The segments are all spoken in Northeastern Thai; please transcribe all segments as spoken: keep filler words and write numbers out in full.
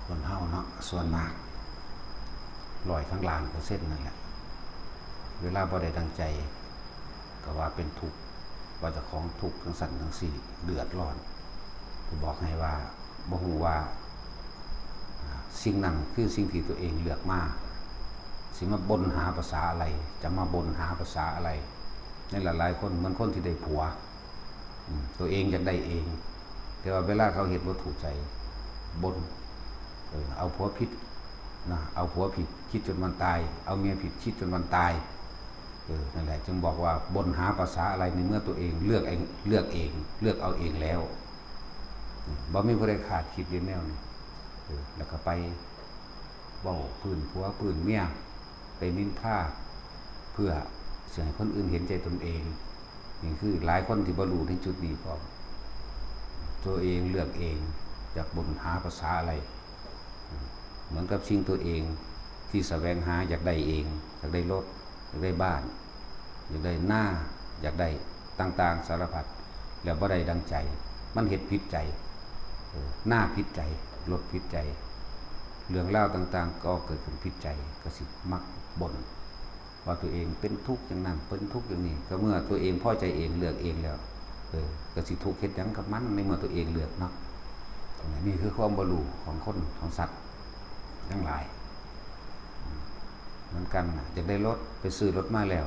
คนเฮาเนาะ ส่วนมาก ร้อยทั้งล้านเปอร์เซ็นต์นั่นแหละ เวลาบ่ได้ดังใจ ก็ว่าเป็นทุกข์ ว่าเจ้าของทุกข์จังซั่นจังซี้ เดือดร้อน ก็บอกให้ว่า บ่ฮู้ว่า อ่า สิ่งนั้นคือสิ่งที่ตัวเองเลือกมา สิมาบ่นหาภาษาอะไร จะมาบ่นหาภาษาอะไร ในหลายๆคน เหมือนคนที่ได้ผัว อืม ตัวเองอยากได้เอง แต่ว่าเวลาเขาเฮ็ดบ่ถูกใจ บ่น เออ เอาผัวผิดนะ เอาผัวผิด คิดจนวันตาย เอาเมียผิด คิดจนวันตาย เออ นั่นแหละ จึงบอกว่าบ่นหาภาษาอะไร ในเมื่อตัวเองเลือกเอง เลือกเอง เลือกเอาเองแล้ว อืม บ่มีผู้ใดคาดคิดเด้แนวนี้ เออ แล้วก็ไปเว้าพื้นผัวพื้นเมีย ไปนินทา เพื่อสิให้คนอื่นเห็นใจตนเอง นี่คือหลายคนที่บ่รู้ในจุดนี้พร้อม ตัวเองเลือกเอง อยากบ่นหาภาษาอะไร เหมือนกับสิ่งตัวเองที่แสวงหาอยากได้เอง อยากได้รถ อยากได้บ้าน อยากได้นา อยากได้ต่างๆสารพัด แล้วบ่ได้ดังใจ มันเฮ็ดผิดใจ เออ นาผิดใจ รถผิดใจ เรื่องราวต่างๆก็เกิดขึ้นผิดใจ ก็สิมักบ่น ว่าตัวเองเป็นทุกข์อย่างนั้น เป็นทุกข์อย่างนี้ ก็เมื่อตัวเองพอใจเอง เลือกเองแล้ว เออ ก็สิทุกข์เฮ็ดหยังกับมัน ในเมื่อตัวเองเลือกเนาะ นี่คือความบ่รู้ของคน ของสัตว์ทั้งหลาย เหมือนกันน่ะ อยากได้รถ ไปซื้อรถมาแล้ว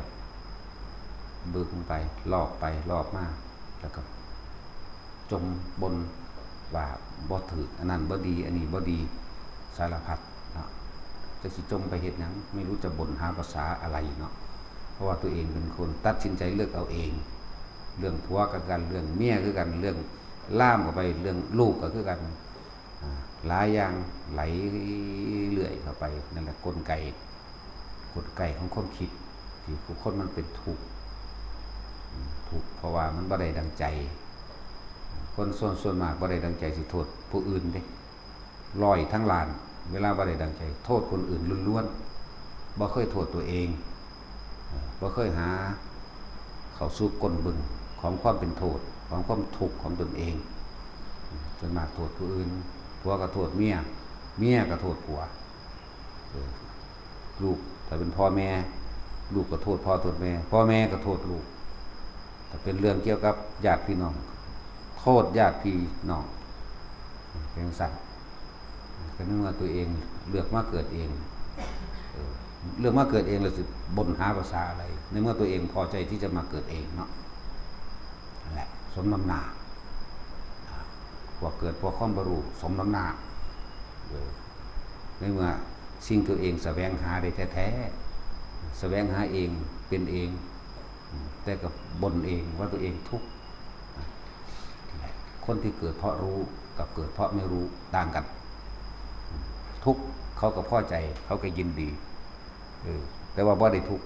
บึกมันไป ลอกไป ลอกมา แล้วก็ จมบ่นว่าบ่ถืก อันนั้นบ่ดี อันนี้บ่ดี สารพัดเนาะ จักสิจมไปเฮ็ดหยัง ไม่รู้จะบ่นหาภาษาอะไรเนาะ เพราะว่าตัวเองเป็นคนตัดสินใจเลือกเอาเอง เรื่องผัวก็คือกัน เรื่องเมียคือกัน เรื่องลามก็ไป เรื่องลูกก็คือกัน อ่า หลายอย่างไหลเรื่อยเข้าไป นั่นแหละกลไก กลไกของความคิด ที่ผู้คนมันเป็นทุกข์ อืม ทุกข์เพราะว่ามันบ่ได้ดังใจ คนส่วน ส่วนมากบ่ได้ดังใจสิโทษผู้อื่นเด้ ร้อยทั้งล้าน เวลาบ่ได้ดังใจ โทษคนอื่นล้วนๆ บ่เคยโทษตัวเอง เอ่อ บ่เคยหาเข้าสู่ก้นบึ้งของความเป็นโทษ ของความทุกข์ของตนเอง ส่วนมากโทษผู้อื่น ผัวก็โทษเมีย เมียก็โทษผัว เออ ลูก ถ้าเป็นพ่อแม่ ลูกก็โทษพ่อโทษแม่ พ่อแม่ก็โทษลูก ถ้าเป็นเรื่องเกี่ยวกับญาติพี่น้อง โทษญาติพี่น้อง เป็นจั่งซั้น ก็ในเมื่อตัวเองเลือกมาเกิดเอง เออ เลือกมาเกิดเองแล้วสิบ่นหาภาษาอะไร ในเมื่อตัวเองพอใจที่จะมาเกิดเองเนาะ นั่นแหละ สมน้ำหน้า อ่า พวกเกิดพวกความบ่รู้ สมน้ำหน้า เออ ในเมื่อสิ่งตัวเองแสวงหาได้แท้ๆ แสวงหาเอง เป็นเอง อืม แต่ก็บ่นเองว่าตัวเองทุกข์ อ่ะ คนที่เกิดเพราะรู้กับเกิดเพราะไม่รู้ต่างกัน ทุกข์เขาก็พอใจ เขาก็ยินดี เออ แต่ว่าบ่ได้ทุกข์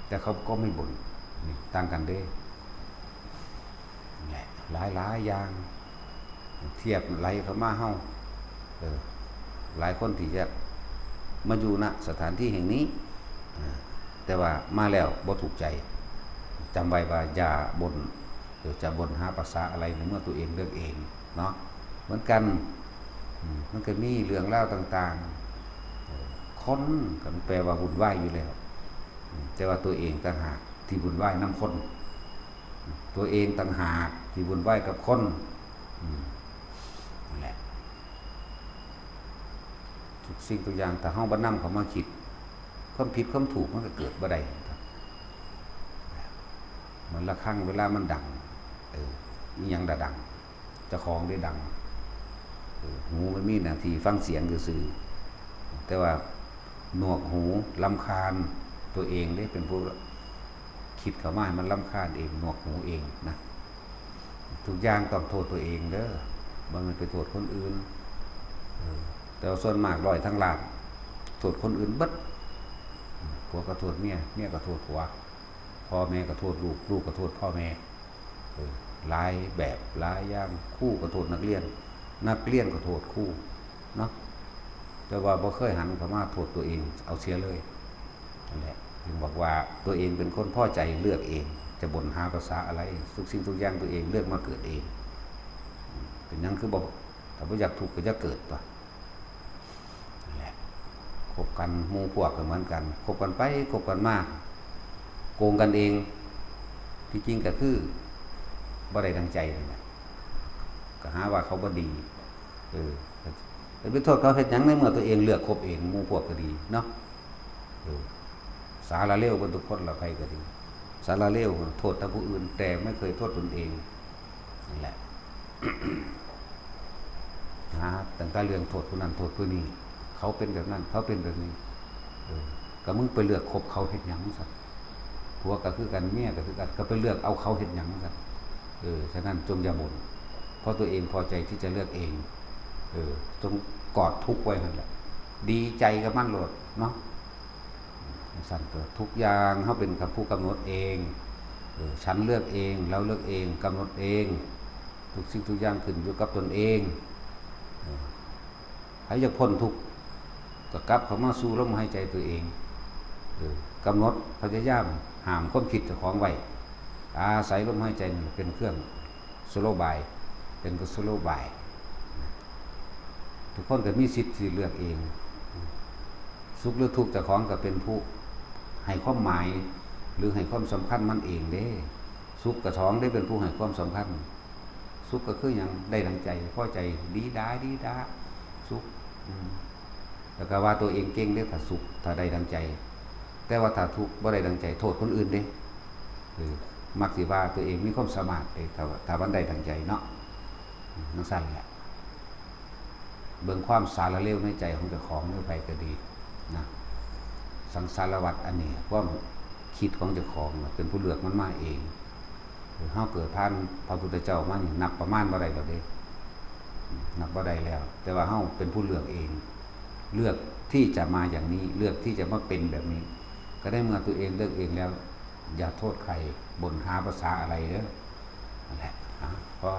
แต่เขาก็ไม่บ่น นี่ต่างกันเด้ นี่แหละ หลายๆอย่าง เทียบไหลเข้ามาเฮา เออ หลายคนที่จะมาอยู่ ณ สถานที่แห่งนี้ อ่า แต่ว่ามาแล้วบ่ถูกใจ จำไว้ว่าอย่าบ่น เออ จะบ่นหาภาษาอะไรในเมื่อตัวเองเลือกเองเนาะ เหมือนกัน อืม มันก็มีเรื่องราวต่างๆ เออ คนก็แปลว่าวุ่นวายอยู่แล้ว อืม แต่ว่าตัวเองต่างหากที่วุ่นวายนำคน ตัวเองต่างหากที่วุ่นวายกับคน อืม นั่นแหละ ทุกสิ่งทุกอย่างถ้าเฮาบ่นำเข้ามาคิด ความผิดความถูกมันก็เกิดบ่ได้ เหมือนระฆังเวลามันดัง เออ อิหยังละดัง เจ้าของได้ดัง เออ หูมันมีหน้าที่ฟังเสียงซื่อๆ แต่ว่าหนวกหูรำคาญตัวเองเด้ เป็นผู้คิดเข้ามาให้มันรำคาญเอง หนวกหูเองนะ ทุกอย่างต้องโทษตัวเองเด้อ บ่แม่นไปโทษคนอื่น เออ แต่ว่าส่วนมากร้อยทั้งล้าน โทษคนอื่นเบิด ผัวก็โทษเมีย เมียก็โทษผัว พ่อแม่ก็โทษลูก ลูกก็โทษพ่อแม่ เออ หลายแบบหลายอย่าง ครูก็โทษนักเรียน นักเรียนก็โทษครู เนาะ แต่ว่าบ่เคยหันเข้ามาโทษตัวเองเอาเสียเลย นั่นแหละ จึงบอกว่าตัวเองเป็นคนพอใจเลือกเอง จะบ่นหาภาษาอะไร ทุกสิ่งทุกอย่างตัวเองเลือกมาเกิดเอง เป็นหยังคือบ่ ถ้าบ่อยากทุกข์ก็อย่าเกิดตั๊ว คบกัน หมู่พวกก็เหมือนกัน คบกันไปคบกันมา โกงกันเอง ที่จริงก็คือบ่ได้ดังใจนั่นแหละ ก็หาว่าเขาบ่ดี เออ แล้วไปโทษเขาเฮ็ดหยัง ในเมื่อตัวเองเลือกคบเอง หมู่พวกก็ดีเนาะ เออ สาระเลวกันทุกคนละ ไผก็ดี สาระเลวโทษแต่ผู้อื่น แต่ไม่เคยโทษตนเอง นั่นแหละ หาตั้งแต่เรื่องโทษผู้นั้นโทษผู้นี้ เขาเป็นแบบนั้น เขาเป็นแบบนี้ เออ ก็มึงไปเลือกคบเขาเฮ็ดหยังซั่น ผัวก็คือกัน เมียก็คือกัน ก็ไปเลือกเอาเขาเฮ็ดหยังซั่น เออ ฉะนั้นจงอย่าบ่น เพราะตัวเองพอใจที่จะเลือกเอง เออ จงกอดทุกข์ไว้หั่นแหละ ดีใจกับมันโลดเนาะ ซั่นตัว ทุกอย่างเฮาเป็นผู้กำหนดเอง เออ ฉันเลือกเอง เราเลือกเอง กำหนดเอง ทุกสิ่งทุกอย่างขึ้นอยู่กับตนเอง เออ ใครอยากพ้นทุกข์ ก็กลับเข้ามาสู่ลมหายใจตัวเอง เออ กำหนด พยายามห้ามความคิดเจ้าของไว้ อาศัยลมหายใจนี่เป็นเครื่องสโลว์บาย เป็นกุศโลบาย ทุกคนก็มีสิทธิ์ที่เลือกเอง สุขหรือทุกข์เจ้าของก็เป็นผู้ให้ความหมาย หรือให้ความสำคัญมันเองเด้ สุขกับของได้เป็นผู้ให้ความสำคัญ สุขก็คือหยัง ได้ดังใจ พอใจ ดีดา ดีดา สุข อืม แล้วก็ว่าตัวเองเก่งเด้ ถ้าสุข ถ้าได้ดังใจ แต่ว่าถ้าทุกข์ บ่ได้ดังใจ โทษคนอื่นเด้ เออ มักสิว่าตัวเองมีความสามารถเด้ ถ้า ถ้ามันได้ดังใจเนาะ อืม จั่งซั้นแหละ เบิ่งความสาระเลวในใจของเจ้าของหรือไผก็ดีนะ สังสารวัฏอันนี้ ความคิดของเจ้าของน่ะ เป็นผู้เลือกมันมาเอง เฮาเกิดผ่านพระพุทธเจ้ามานี่ นับประมาณบ่ได้แล้วเด้ นับบ่ได้แล้ว แต่ว่าเฮาเป็นผู้เลือกเอง เลือกที่จะมาอย่างนี้ เลือกที่จะมาเป็นแบบนี้ ก็ในเมื่อตัวเองเลือกเองแล้ว อย่าโทษใคร บ่นหาภาษาอะไรเด้อ นั่นแหละ อ่ะ พอ